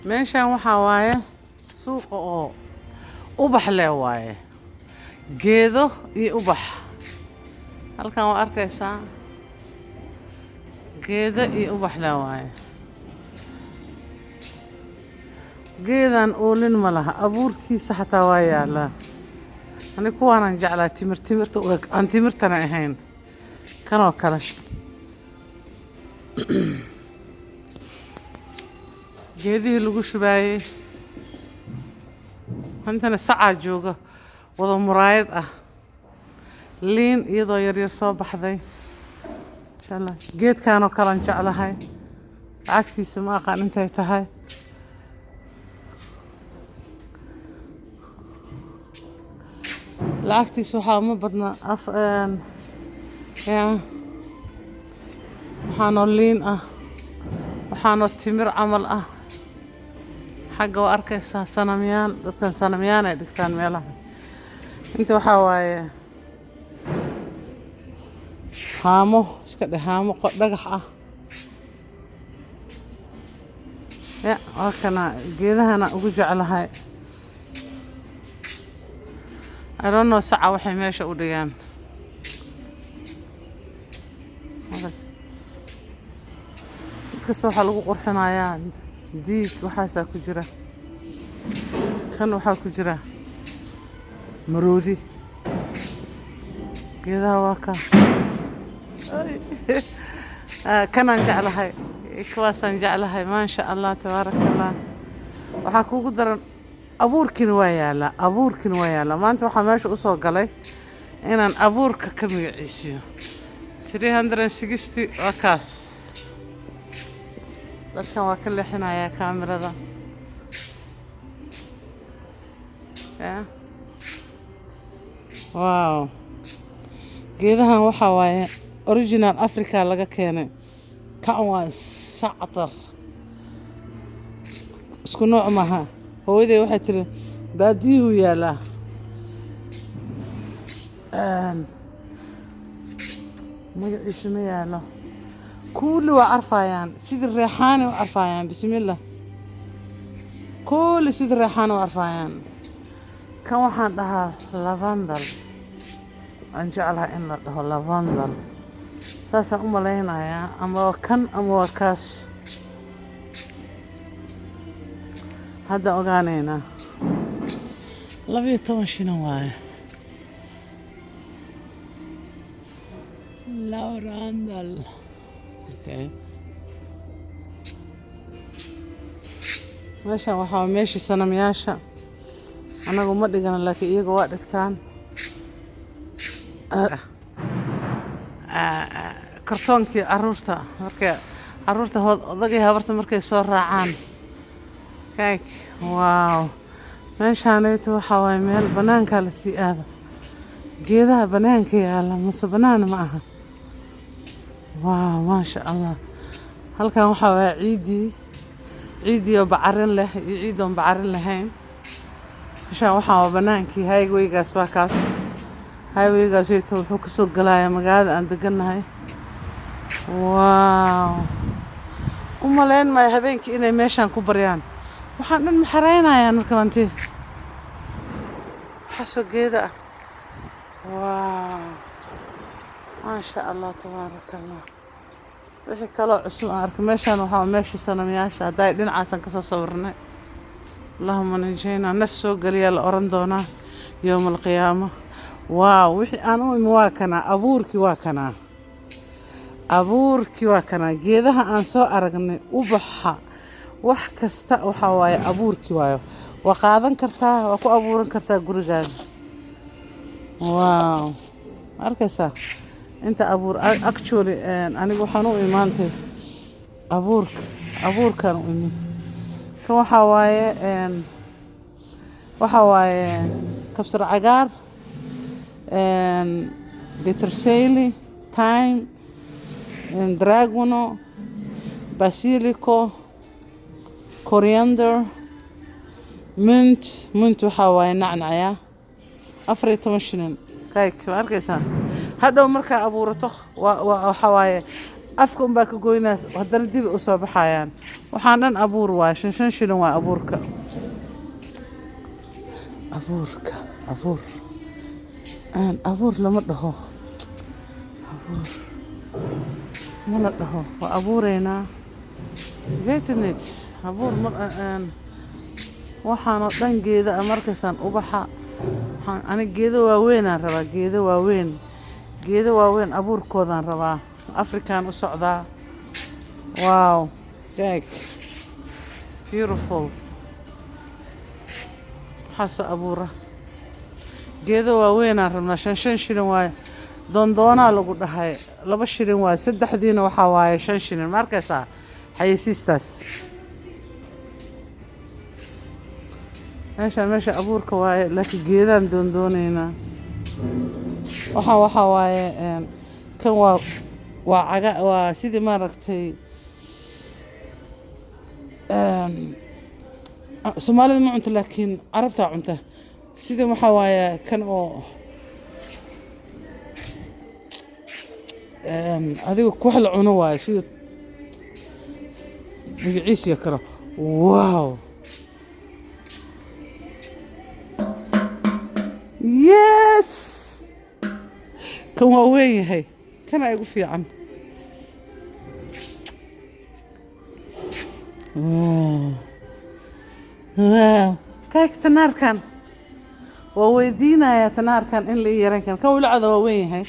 Meeshan waxaa waaye suuqa oo ubax leh waaye, geedo iyo ubax. Halkan waa arkaysaa, geedo iyo ubax leh waaye. Geedaan oolin ma laha, abuurkiisa xataa waa yaalaa. Ani kuwaanaan jeclaa, timir timirta u eg aan timirtana ahayn, kanoo kale. Geedihii lagu shubaayey intana sacaa jooga, wada muraayad ah, liin iyadoo yaryar soo baxday, insha Allah. Geedkanoo kalean jeclahay, lacagtiisa ma aqaan intay tahay. Lacagtiisa waxaa uma badna af ya. Waxaanoo liin ah, waxaanoo timir camal ah. Xagga waa arkaysaa sanamyaan, dadkan sanamyaan ay dhigtaan meelaha. Inta waxaa waaye haamo, iska dheh haamo dhagax ah. Ya waa kana geedahana ugu jeclahay. I don't know saca waxay meesha u dhigaan. Mid kasta waxaa lagu qurxinayaa diig, waxaasaa ku jira. Kan waxaa ku jira maroodi. Geedaha waa ka. Kanaan jeclahay, kuwaasaan jeclahay. Maasha Allah, tabaaraka Allah. Waxaa kuugu daran abuurkiina waa yaalaa, abuurkiina waa yaalaa. Maanta waxaa meesha usoo galay inaan abuurka ka magaciisiyo. 360 waa kaas. Dadkan waa ka leexinayaa kaamirada. Ya wow, geedahan waxaa waaye original Africa laga keenay. Kan waa sactar, isku nooc maaha. Hooyaday waxay tiri baadiyuhu yaalaa. Magaciisu ma yaalo. Kulli waa carfayaan, sidii reexaanay u carfayaan. Bismillah, kulli sidii reexaanay u carfayaan. Kan waxaan dhahaa lavandal, aan jeclahay in la dhaho lavandal, saasaan u malaynayaa. Ama waa kan ama waa kaas, hadda ogaaneynaa. 12 shilin waaye lavandal. Okay. Meeshan waxaa waa meeshii sanamyaasha. Anagu ma dhigana, laakiin iyaga waa dhigtaan. Kartoonkii caruurta, markay caruurta odagii habarta markay soo raacaan. Kaag, wow, meeshaanayto waxaa waaye meel banaankaa lasii aada, geedaha banaanka yaala mase banaan ma aha. Wow, maasha Allah. Halkan waxaa waaye ciiddii, ciiddii oo bacarin leh iyo ciid oon bacarin lahayn. Meeshaan waxaa waa banaankii, highwaygaas waa kaas. Highwaygaasayto wuxuu kasoo galayaa magaalada aan degannahay. Wow, u malayn maayo habeenkii inay meeshaan ku baryaan. Waxaan dhan ma xareynayaan marka manti waxaasoo geeda ah. Wow, maasha Allah, tabaaraka Allah. Wixii kaloo cusub aan arkay meeshaan waxaa waa meeshii sanamyaasha. Haddaa dhinacaasaan kasoo sawirnay. Allahuma najayna, naf soo geliyaa la oran doonaa yowma alqiyaama. Waaw, wixii aan u imi waa kanaa, abuurkii waa kanaa, abuurkii waa kanaa. Geedaha aan soo aragnay, ubaxa, wax kasta waxaa waaye abuurkii waayo. Waa qaadan kartaa, waa ku abuuran kartaa gurigaaga. Wow, ma arkaysaa inta abuur? Actually aniga waxaan u imaantay abuurka, abuurkaan u imi. Kan waxaa waaye waxaa waaye kabsar cagaar, peterseli, thyme, dragono, basilico, coriander, mint. Mint waxaa waaye nacnacya. 14 shilin. Kayk, ma arkaysaa? Hadhow markaa abuurato waa waxaa waaye Afka unbaa ka goynaa, haddana dib u soo baxayaan. Waxaan dhan abuur waaye, 5-5 shilin waa abuurka. Abuurka, abuur aan abuur lama dhaho, abuur ma la dhaho. Waa abuureynaa vetinit abuur ma waxaanoo dhan geeda ah. Markaysaan ubaxa waxaan aniga geedo waaweynaan rabaa, geedo waaweyn, geedo waaweyn abuurkoodaan rabaa. Afrikaan u socdaa. Wow, kijk, beautiful. Waxaasoo abuura geedo waaweynaan rabnaa. 5-5 shilin waaye. Doondoonaa lagu dhahay, 2 shilin waaye. Saddexdiina waxaa waaye 5 shilin. Ma arkaysaa xayeysiistaas? Meeshaan meesha abuurka waaye, laakiin geedaan doondoonaynaa. Waxaa waaye kan waa caga, waa sidii maaragtay Soomaalida ma cunto, laakiin Carabtaa cunta. Sidii waxaa waaye kan oo adiga wax la cuno waaye, sida magaciisiyo kale. Wow, yes, kan waa weyn yahay, kana igu fiican. Wow, wow, kijk, tanaarkan waa weydiinayaa, tanaarkan in la ii yaran karo. Kan weli waa weyn yahay.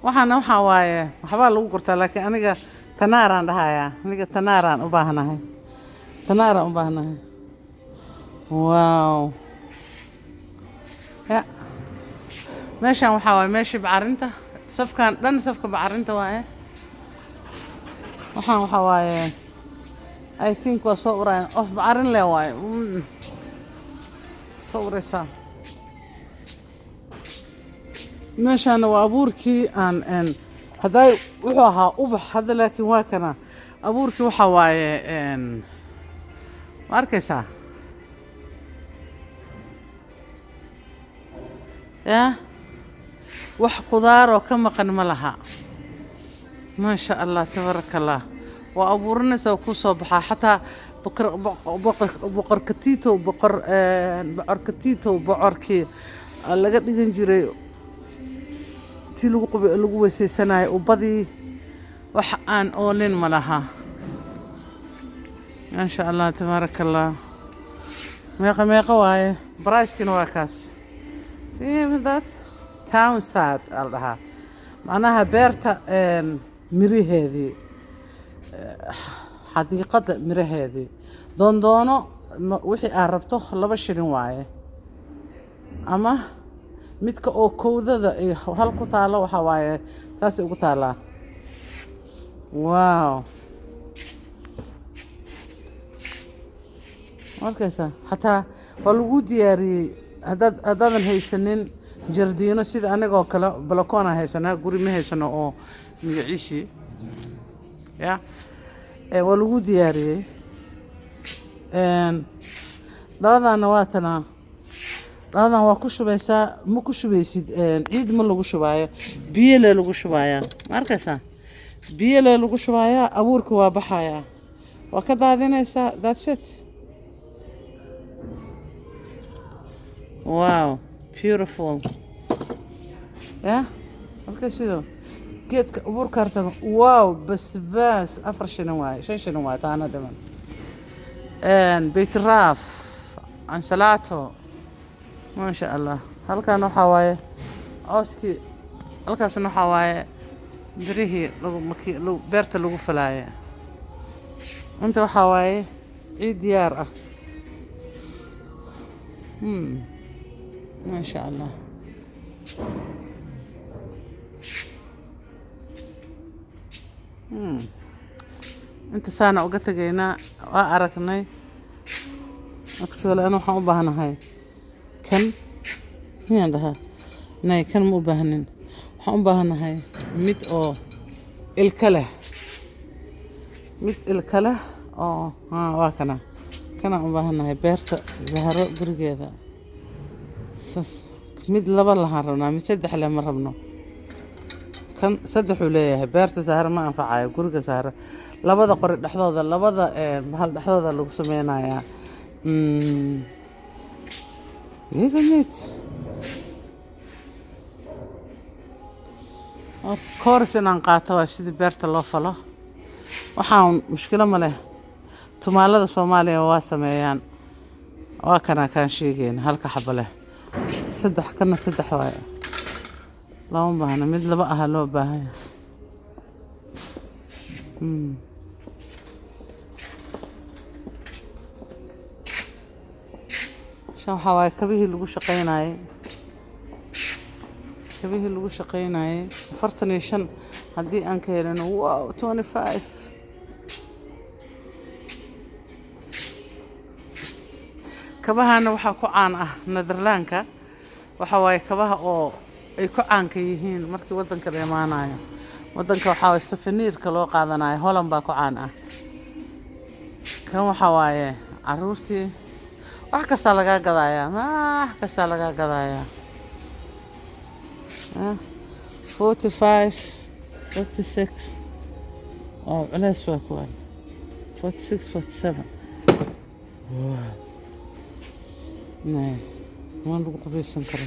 Waxaana waxaa waaye waxbaa lagu gurtaa, laakiin aniga tanaaraan dhahayaa. Aniga tanaaraan u baahnahay, tanaaraan u baahnahay. Wow, ya meeshaan waxaa waaye meeshii bacarinta. Safkan dhan safka bacarinta waaye. Waxaan waxaa waaye, I think waa soo uraayan of bacarin le waaye. Soo uraysaa. Meeshaana waa abuurkii aan hadday wuxuu ahaa ubax hadda, laakiin waa kana abuurkii. Waxaa waaye ma arkaysaa? Ya wax khudaaroo ka maqan ma laha. Maasha Allah, tabaaraka Allah. Waa abuuranaysa oo kuu soo baxaa. Xataa boqorkatiito, boqor bocorkatiito, bocorkii laga dhigan jiray tii lagu lagu weysaysanayay, ubadii, wax aan oolin ma laha. Maasha Allah, tabaaraka Allah. Meeqa meeqa waaye? Price-kina waa kaas. See that town side aa la dhahaa, macnaha beerta miraheedii, xadiiqadda miraheedii. Doondoono wixii aad rabto 2 shilin waaye, ama midka oo kowdada iyo hal ku taalo waxaa waaye saasay ugu taalaa. Wow, arkaysaa? Xataa waa lagu diyaariyey. Haddaadan haysanin jardiino sida anigoo kale, balakoona haysanaa, guri ma haysano oo magaciisii ya waa lagu diyaariyey. Dhaladana waa tanaa. Dhaladan waa ku shubaysaa. Ma ku shubaysid ciid, ma lagu shubaayo, biyo lee lagu shubayaa. Ma arkaysaa? Biyo lee lagu shubayaa. Abuurka waa baxayaa, waa ka daadinaysaa. That's it. Wow, beautiful. Ya halka sidoo geedka abuurka hartama. Wow, basbaas 4 shilin waaye, 5 shilin waaye. Taana dhiman beytraaf, ansalaato. Maasha Allah. Halkan waxaa waaye cooskii, halkaasna waxaa waaye birihii lagu beerta lagu falaaye. Inta waxaa waaye ciid diyaar ah. Maasha Allah. Inta saana uga tegaynaa, waa aragnay. Actually ana waxaan u baahnahay kan miyaan dhahaa? Nay, kan ma u baahnin. Waxaan u baahnahay mid oo ilka leh, mid ilka leh oo haa waa kana. Kanaan u baahanahay beerta Zahro gurigeeda. Saas mid laba lahaan rabnaa, mid saddex leh ma rabno. Kan saddexuu leeyahay. Beerta sahra ma anfacayo, guriga sahra labada qori dhexdooda, labada bahal dhexdooda lagu sameynayaa. Weet het niet. Course inaan qaato waa sidii beerta loo falo. Waxaan mushkilo ma leh, tumaalada Soomaaliya waa sameeyaan. Waa kana kaan sheegayna, halka xabo leh saddex, kana saddex waaye. Looma baahna mid laba aha, loo baahan yahay. Shan waxaa waaye kabihii lagu shaqaynayay, kabihii lagu shaqaynayay, 45 haddii aan ka helino. Wow, 25. Kabahana waxaa ku caan ah Nederlaanka. Waxa waaye kabaha oo ay ku caanka yihiin markii waddanka la imaanayo. Waddanka waxaa waaye souvenirka loo qaadanayo. Holland baa ku caan ah. Kan waxaa waaye caruurtii, wax kastaa lagaa gadayaa, wax kastaa lagaa gadayaa. 45, 46 oo culeys waa kuwan, 46, 47. Nee, ma lagu qubaysan karo.